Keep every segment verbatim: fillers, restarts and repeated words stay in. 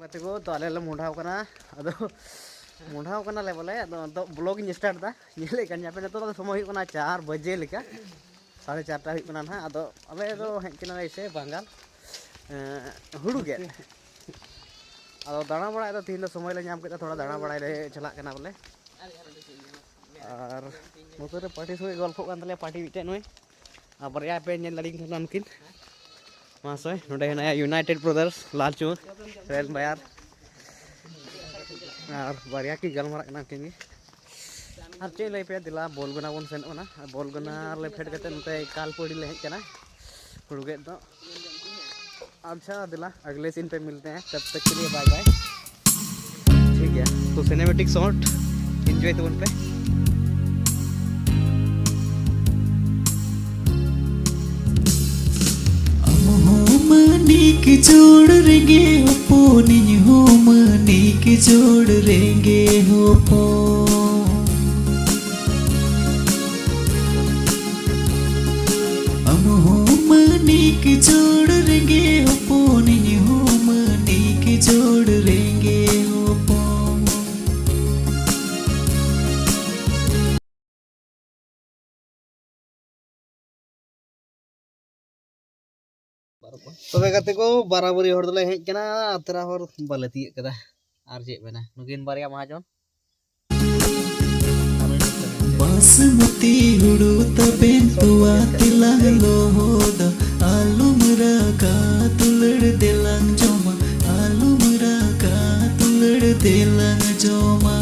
ᱜᱟᱛᱮ ᱠᱚ, ᱛᱚ ᱟᱞᱮ ᱞᱮ ᱢᱚᱸᱰᱷᱟᱣ ᱠᱟᱱᱟ᱾ ᱟᱫᱚ ᱢᱚᱸᱰᱷᱟᱣ ᱠᱟᱱᱟᱞᱮ ᱵᱚᱞᱮ᱾ ᱟᱫᱚ ᱱᱤᱛᱚᱜ vlog ᱤᱧ start ᱮᱫᱟ᱾ ᱧᱮᱞᱮᱫ ᱠᱟᱱ ᱜᱮᱭᱟ ᱯᱮ, ᱱᱤᱛᱚᱜ ᱫᱚ ᱥᱚᱢᱚᱭ ᱦᱩᱭᱩᱜ ᱠᱟᱱᱟ ᱪᱟᱨ ᱵᱟᱡᱮ ᱞᱮᱠᱟ, ᱥᱟᱲᱮ ᱪᱟᱨᱴᱟ ᱦᱩᱭᱩᱜ ᱠᱟᱱᱟ ᱱᱟᱦᱟᱜ᱾ ᱟᱫᱚ ᱟᱞᱮ ᱫᱚ ᱦᱮᱡ ᱠᱟᱱᱟᱞᱮ ᱥᱮ ᱵᱟᱝᱜᱟᱞ, ᱮᱸ, ᱦᱩᱲᱩ ᱜᱮᱫ᱾ ᱟᱫᱚ ᱫᱟᱬᱟ ᱵᱟᱲᱟᱭ ᱫᱚ ᱛᱤᱦᱤᱧ ᱫᱚ ᱥᱚᱢᱚᱭ ᱞᱮ ᱧᱟᱢ ᱠᱮᱫᱟ, ᱛᱷᱚᱲᱟ ᱫᱟᱬᱟ ᱵᱟᱲᱟᱭ ᱞᱮ ᱪᱟᱞᱟᱜ ᱠᱟᱱᱟ ᱵᱚᱞᱮ᱾ ᱟᱨ ᱱᱚᱛᱮ ᱨᱮ ᱯᱟᱴᱤ ᱥᱚᱸᱜᱮ ᱜᱚᱞᱯᱷᱚᱜ ᱠᱟᱱ ᱛᱟᱞᱮᱭᱟ ᱯᱟᱴᱤ ᱢᱤᱫᱴᱮᱱ ᱱᱩᱭ, ᱟᱨ ᱵᱟᱨᱭᱟ ᱯᱮ ᱧᱮᱞ ᱫᱟᱲᱮᱭᱟᱠᱤᱱ ᱠᱟᱱᱟ ᱩᱱᱠᱤᱱ᱾ ᱢᱟᱥᱚᱭ, ᱱᱚᱰᱮ ᱦᱮᱱᱟᱭᱟ United Brothers, ᱞᱟᱞᱪᱩ, ᱨᱮᱞ ᱵᱟᱭᱟᱨ᱾ ᱟᱨ ᱵᱟᱨᱭᱟ ᱠᱤᱱ ᱜᱟᱞᱢᱟᱨᱟᱜ ᱠᱟᱱᱟ ᱩᱱᱠᱤᱱ ᱜᱮ᱾ ᱟᱨ ᱪᱮᱫ ᱞᱟᱹᱭ ᱯᱮ, ᱫᱮᱞᱟ ᱵᱚᱞᱜᱚᱱᱟ ᱵᱚᱱ ᱥᱮᱱᱚᱜ ᱠᱟᱱᱟ᱾ ᱟᱨ ᱵᱚᱞᱜᱚᱱᱟ ᱞᱮ ᱯᱷᱮᱰ ᱠᱟᱛᱮ ᱱᱚᱛᱮ ᱠᱟᱞᱯᱚᱲᱤ ᱞᱮ ᱦᱮᱡ ᱠᱟᱱᱟ ᱦᱩᱲᱩ ᱜᱮᱫ ᱫᱚ᱾ ᱟᱪᱪᱷᱟ, ᱫᱮᱞᱟ, ᱟᱜᱽᱞᱮ scene ᱯᱮ ᱢᱤᱞᱛᱮ ᱦᱮᱸ, ᱛᱟᱵ ᱛᱟᱠ ᱠᱮ ᱞᱤᱭᱮ bye bye᱾ ᱴᱷᱤᱠ ᱜᱮᱭᱟ, ᱛᱚ cinematic shot enjoy ᱛᱟᱵᱚᱱ ᱯᱮ᱾ ᱟᱢ ᱦᱚᱸ ᱢᱟᱹᱱᱤᱠ ᱡᱳᱲ ᱨᱮᱸᱜᱮ ᱦᱚᱯᱚᱱ, ᱤᱧ ᱦᱚᱸ ᱢᱟᱹᱱᱤᱠ ᱡᱳᱲ ᱨᱮᱸᱜᱮ ᱦᱚᱯᱚᱱ᱾ ᱟᱢ ᱦᱚᱸ ᱢᱟᱹᱱᱤᱠ ᱡᱳᱲ ᱨᱮᱸᱜᱮ ᱦᱚᱯᱚᱱ, ᱤᱧ ᱦᱚᱸ ᱢᱟᱹᱱᱤᱠ ᱡᱳᱲ ᱨᱮᱸᱜᱮ ᱦᱚᱯᱚᱱ᱾ ᱛᱚᱵᱮ ᱜᱟᱛᱮ ᱠᱚ, ᱵᱟᱨᱟᱵᱟᱹᱨᱤ ᱦᱚᱲ ᱫᱚᱞᱮ ᱦᱮᱡ ᱠᱟᱱᱟ, ᱟᱛᱨᱟ ᱦᱚᱲ ᱵᱟᱞᱮ ᱛᱤᱭᱟᱹᱜ ᱠᱟᱫᱟ᱾ ᱟᱨ ᱪᱮᱫ ᱢᱮᱱᱟ, ᱱᱩᱠᱤᱱ ᱵᱟᱨᱭᱟ ᱢᱟᱦᱟᱡᱚᱱ᱾ ᱵᱟᱥᱢᱚᱛᱤ ᱦᱩᱲᱩ ᱛᱟᱵᱮᱱ ᱛᱚᱣᱟ ᱛᱮᱞᱟᱝ ᱞᱚᱦᱚᱫᱟ, ᱟᱞᱚᱢ ᱨᱟᱜᱟ ᱫᱩᱞᱟᱹᱲ ᱫᱮᱞᱟᱝ ᱡᱚᱢᱟ, ᱟᱞᱚᱢ ᱨᱟᱜᱟ ᱫᱩᱞᱟᱹᱲ ᱫᱮᱞᱟᱝ ᱡᱚᱢᱟ᱾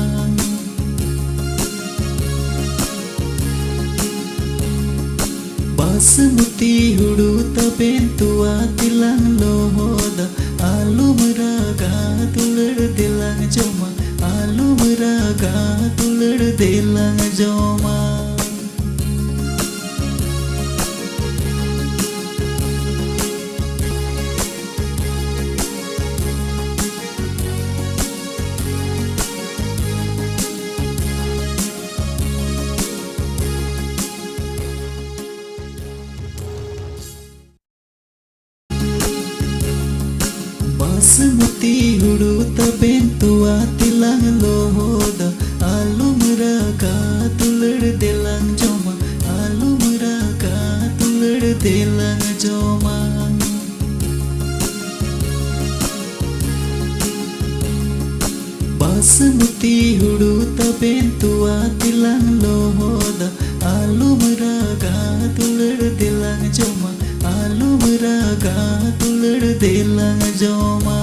ᱵᱟᱥᱢᱚᱛᱤ ᱦᱩᱲᱩ ᱛᱟᱵᱮᱱ ᱛᱚᱣᱟ ᱛᱮᱞᱟᱝ ᱞᱚᱦᱚᱫᱟ, ᱟᱞᱚᱢ ᱨᱟᱜᱟ ᱫᱩᱞᱟᱹᱲ ᱫᱮᱞᱟᱝ ᱡᱚᱢᱟ, ᱟᱞᱚᱢ ᱨᱟᱜᱟ ᱫᱩᱞᱟᱹᱲ ᱫᱮᱞᱟᱝ ᱡᱚᱢᱟ᱾ ᱵᱟᱥᱢᱚᱛᱤ ᱦᱩᱲᱩ ᱛᱟᱵᱮᱱ ᱛᱚᱣᱟ ᱛᱮᱞᱟᱝ ᱞᱚᱦᱚᱫᱟ, ᱟᱞᱚᱢ ᱨᱟᱜᱟ ᱫᱩᱞᱟᱹᱲ ᱫᱮᱞᱟᱝ ᱡᱚᱢᱟ, ᱟᱞᱚᱢ ᱨᱟᱜᱟ ᱫᱩᱞᱟᱹᱲ ᱫᱮᱞᱟᱝ ᱡᱚᱢᱟ᱾ ᱵᱟᱥᱢᱚᱛᱤ ᱦᱩᱲᱩ ᱛᱟᱵᱮᱱ ᱛᱚᱣᱟ ᱛᱮᱞᱟᱝ ᱞᱚᱦᱚᱫᱟ, ᱟᱞᱚᱢ ᱨᱟᱜᱟ ᱫᱩᱞᱟᱹᱲ ᱫᱮᱞᱟᱝ ᱡᱚᱢᱟ, ᱟᱞᱚᱢ ᱨᱟᱜᱟ ᱫᱩᱞᱟᱹᱲ ᱫᱮᱞᱟᱝ ᱡᱚᱢᱟ᱾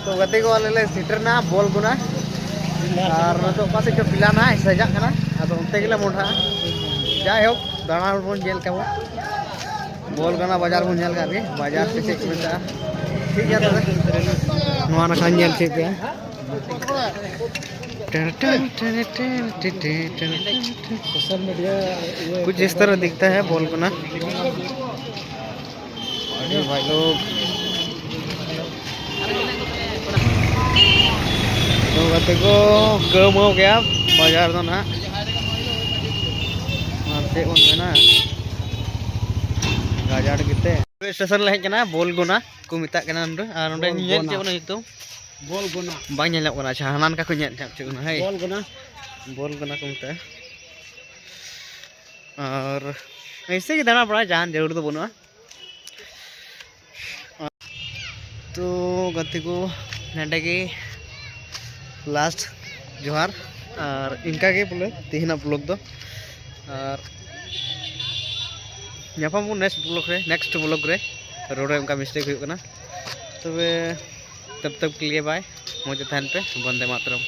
ᱛᱚ ᱜᱟᱛᱮ ᱠᱚ, ᱟᱞᱮ ᱞᱮ ᱥᱮᱴᱮᱨᱱᱟ ᱵᱚᱞᱜᱚᱱᱟ᱾ ᱟᱨ ᱱᱤᱛᱚᱜ ᱚᱠᱟ ᱥᱮᱫ ᱪᱚ ᱯᱤᱞᱟᱱᱟ ᱥᱟᱡᱟᱜ ᱠᱟᱱᱟ, ᱟᱫᱚ ᱚᱱᱛᱮ ᱜᱮᱞᱮ ᱢᱚᱦᱰᱟᱜᱼᱟ᱾ ᱡᱟᱭᱦᱳᱠ, ᱫᱟᱬᱟ ᱵᱚᱱ ᱧᱮᱞ ᱠᱟᱵᱚᱱ᱾ ᱵᱚᱞᱜᱚᱱᱟ ᱵᱟᱡᱟᱨ ᱵᱚᱱ ᱧᱮᱞ ᱠᱟᱜ ᱜᱮ, ᱵᱟᱡᱟᱨ ᱥᱮ ᱪᱮᱫ ᱠᱚ ᱢᱮᱛᱟᱜᱼᱟ᱾ ᱴᱷᱤᱠ ᱜᱮᱭᱟ ᱛᱚᱵᱮ, ᱱᱚᱣᱟ ᱱᱟᱠᱷᱟ ᱧᱮᱞ ᱴᱷᱤᱠ ᱯᱮ᱾ ᱴᱮᱱ ᱴᱮᱱ ᱴᱮᱱ ᱴᱮᱱ ᱴᱮᱱ ᱴᱮᱱ ᱴᱮᱱ᱾ ᱥᱳᱥᱟᱞ ᱢᱤᱰᱤᱭᱟ ᱤᱭᱟᱹ ᱠᱩᱪ ᱤᱥ ᱛᱟᱨᱟ ᱫᱤᱠᱷᱛᱟ ᱦᱟᱭ ᱵᱚᱞᱜᱚᱱᱟ᱾ ᱟᱨᱮ ᱵᱷᱟᱭ ᱞᱳᱜ, ᱛᱚ ᱜᱟᱛᱮ ᱠᱚ, ᱠᱟᱹᱢᱟᱹᱣ ᱜᱮᱭᱟ ᱵᱟᱡᱟᱨ ᱫᱚ ᱱᱟᱦᱟᱜ᱾ ᱟᱨ ᱪᱮᱫ ᱵᱚᱱ ᱢᱮᱱᱟ, ᱜᱟᱡᱟᱲ ᱜᱮᱛᱮ᱾ ᱨᱮᱞᱣᱮ ᱥᱴᱮᱥᱚᱱ ᱞᱮ ᱦᱮᱡ ᱠᱟᱱᱟ, ᱵᱚᱞᱜᱚᱱᱟ ᱠᱚ ᱢᱮᱛᱟᱜ ᱠᱟᱱᱟ ᱱᱚᱰᱮ᱾ ᱟᱨ ᱱᱚᱰᱮ ᱧᱮᱞ ᱵᱚᱞᱜᱚᱱᱟ᱾ ᱪᱮᱫ ᱵᱚᱱ ᱧᱩᱛᱩᱢ? ᱵᱚᱞᱜᱚᱱᱟ᱾ ᱵᱟᱝ ᱧᱮᱞ ᱧᱟᱢᱚᱜ ᱠᱟᱱᱟ᱾ ᱟᱪᱪᱷᱟ, ᱦᱟᱱᱟ ᱱᱟᱝᱠᱟ ᱠᱚ ᱧᱮᱞ ᱧᱟᱢ ᱦᱚᱪᱚᱜ ᱠᱟᱱᱟ᱾ ᱦᱮᱭ, ᱵᱚᱞᱜᱚᱱᱟ᱾ ᱵᱚᱞᱜᱚᱱᱟ ᱠᱚ ᱢᱮᱛᱟᱜᱼᱟ᱾ ᱟᱨ ᱮᱭᱥᱮ ᱜᱮ ᱫᱟᱬᱟ ᱵᱟᱲᱟ, ᱡᱟᱦᱟᱱ ᱡᱟᱹᱨᱩᱲ ᱫᱚ ᱵᱟᱹᱱᱩᱜᱼᱟ᱾ ᱛᱚ ᱜᱟᱛᱮ ᱠᱚ, ᱱᱚᱰᱮ ᱜᱮ ᱞᱟᱥᱴ ᱡᱚᱦᱟᱨ᱾ ᱟᱨ ᱤᱱᱠᱟ ᱜᱮ ᱵᱚᱞᱮ ᱛᱮᱦᱮᱧᱟᱜ ᱵᱞᱚᱜ ᱫᱚ᱾ ᱟᱨ ᱧᱟᱯᱟᱢ ᱵᱚᱱ ᱱᱮᱠᱥᱴ ᱵᱞᱚᱜ ᱨᱮ, ᱱᱮᱠᱥᱴ ᱵᱞᱚᱜ ᱨᱮ᱾ ᱨᱚᱲ ᱨᱮ ᱚᱱᱠᱟ ᱢᱤᱥᱴᱮᱠ ᱦᱩᱭᱩᱜ ᱠᱟᱱᱟ᱾ ᱛᱚᱵᱮ ᱛᱚᱵ ᱛᱚᱠ ᱠᱮ ᱞᱤᱭᱮ ᱵᱟᱭ, ᱢᱚᱡᱽ ᱛᱮ ᱛᱟᱦᱮᱱ ᱯᱮ᱾ ᱵᱚᱱᱫᱮ ᱢᱟᱛᱨᱚᱢ᱾